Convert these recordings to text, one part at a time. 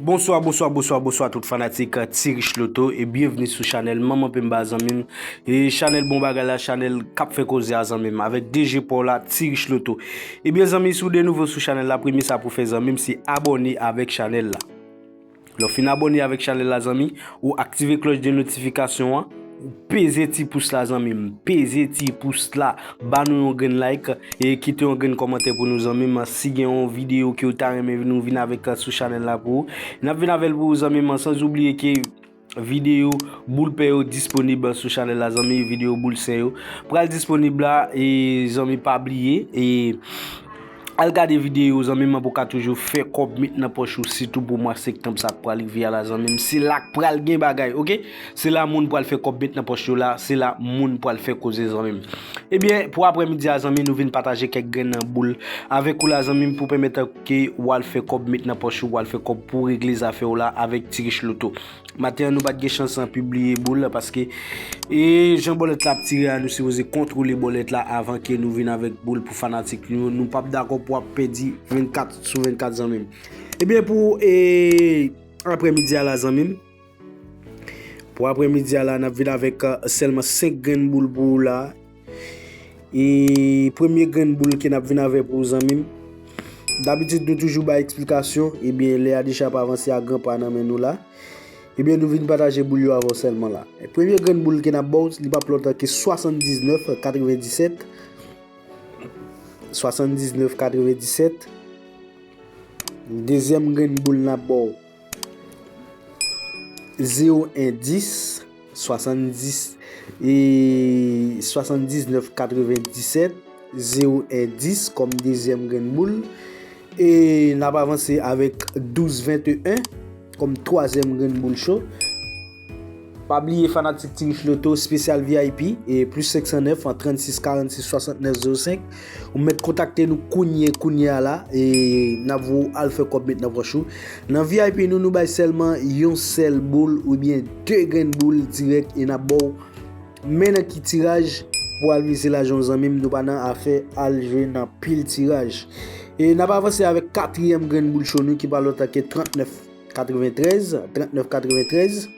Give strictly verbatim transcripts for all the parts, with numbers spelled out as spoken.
Bonswa, bonswa, bonswa, bonswa tout fanatik Ti Rich Loto e byenvni sou chanèl Manman Pemba zanmi m. E chanèl bon bagay la, chanèl k ap fè koze a zanmi m, avèk D J pa w la, Ti Rich Loto. Ebyen zanmi, si w de nouvo sou chanèl la, premye sa pou w fè zanmi m, se abòne avèk chanèl la. Lè w fin abòne avèk chanèl la zanmi, ou aktive klòch de notifikasyon an, ou peze ti pous la zanmi m, peze ti pous la, ba nou yon grenn like e kite yon grenn kòmantè pou nou zanmi m. Si gen yon videyo ke w ta renmen nou vin avèk sou chanèl la pou ou, n ap vin avè l pou ou zanmi m, san oubliye ke videyo boul pè yo disponib sou chanèl la zanmi, videyo boul sen yo pral disponib la e zanmi pa bliye e al gade videyo zanmi m pou ka toujou fè kòb met nan pòch ou, sitou pou mwa septanm sa k pral rive a la zanmi m, se la k pral gen bagay, oke? Se la moun pral fè kòb met nan pòch yo la, se la moun pral fè koze zanmi m. Ebyen, pou aprèmidi a zanmi, nou vin pataje kèk grenn nan boul avèk ou la zanmi m pou pèmèt ke w al fè kòb met nan pòch ou, w al fè kòb pou regle zafè w la avèk Ti Rich Loto. Maten an nou pa t gen chans an pibliye boul la paske e jan bòlèt la ap tire a, nou sipoze kontwole bòlèt la avan ke nou vin avèk boul pou fanatik nou yo. Nou p ap dakò pou ap pèdi vennkat sou vennkat zanmi m. Ebyen pou e aprèmidi a la zanmi m, pou aprèmidi a la n ap vin avèk sèlman senk grenn boul pou ou la. E premye grenn boul ke n ap vin avè pou ou zanmi m. Dabitid nou toujou bay eksplikasyon, ebyen lè a deja ap avanse a gran pa nan men nou la. Ebyen nou vin pataje boul yo avè w sèlman la. Premye grenn boul ke n ap ba w, li p ap lòt ke swasanndiznèf katrevenndisèt. Swasanndiznèf katrevenndisèt. Dezyèm grenn boul n ap ba w, zewo en dis, swasanndis e swasanndiznèf katrevenndisèt, zewo en dis kòm dezyèm grenn boul. E n ap avanse avèk douz venteyen kòm twazyèm grenn boul cho. Pa bliye fanatik Ti Rich Loto espesyal V I P e plis senk san nèf an trannsis karannsis swasantnèf zewo senk. Ou mèt kontakte nou kounye kounye a la e n ap voye w al fè kòb met nan pòch ou. Nan V I P nou, nou bay sèlman yon sèl boul oubyen de grenn boul dirèk e n ap ba w men nan ki tiraj pou al mize lajan w zanmi m. Nou pa nan afè al jwe nan pil tiraj. E n ap avanse avèk katriyèm grenn boul cho nou ki pa lòt ke trannèf katreventrèz, trannèf katreventrèz.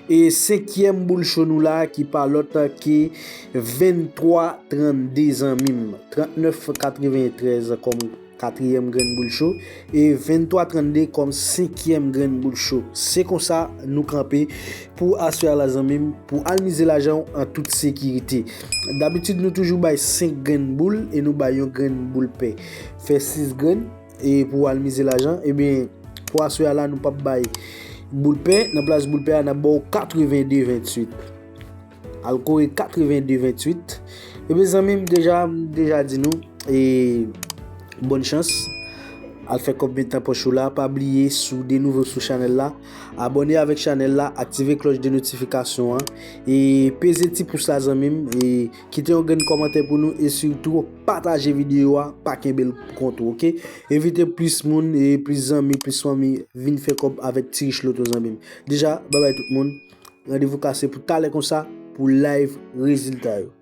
E senkyèm boul cho nou la ki pa lòt ke venntwa trannde zanmi m. Trannèf katreventrèz kòm katriyèm grenn boul cho e venntwa trannde kòm senkyèm grenn boul cho. Se konsa nou kanpe pou aswè a la zanmi m, pou al mize lajan w an tout sekirite. Dabitid nou toujou bay senk grenn boul e nou bay yon grenn boul pè. Fè sis grenn e pou al mize lajan, ebyen pou aswè a la nou p ap bay boul pè, nan plas boul pè a n ap ba w katreven de venntuit. Al kore katreven de venntuit. Ebyen zanmi m, deja, m deja di nou e bòn chans. Al fè kòb met nan pòch ou la. Pa bliye si w de nouvo sou chanèl la, abòne avèk chanèl la, aktive klòch de notifikasyon an e peze ti pous la zanmi m e kite yon grenn kòmantè pou nou e sitou pataje videyo a, pa kenbe l pou kont ou, oke? Envite plis moun e plis zanmi, plis fanmi vin fè kòb avèk Ti Rich Loto zanmi m. Deja, babay tout moun. Randevou kase pou talè konsa pou live rezilta yo.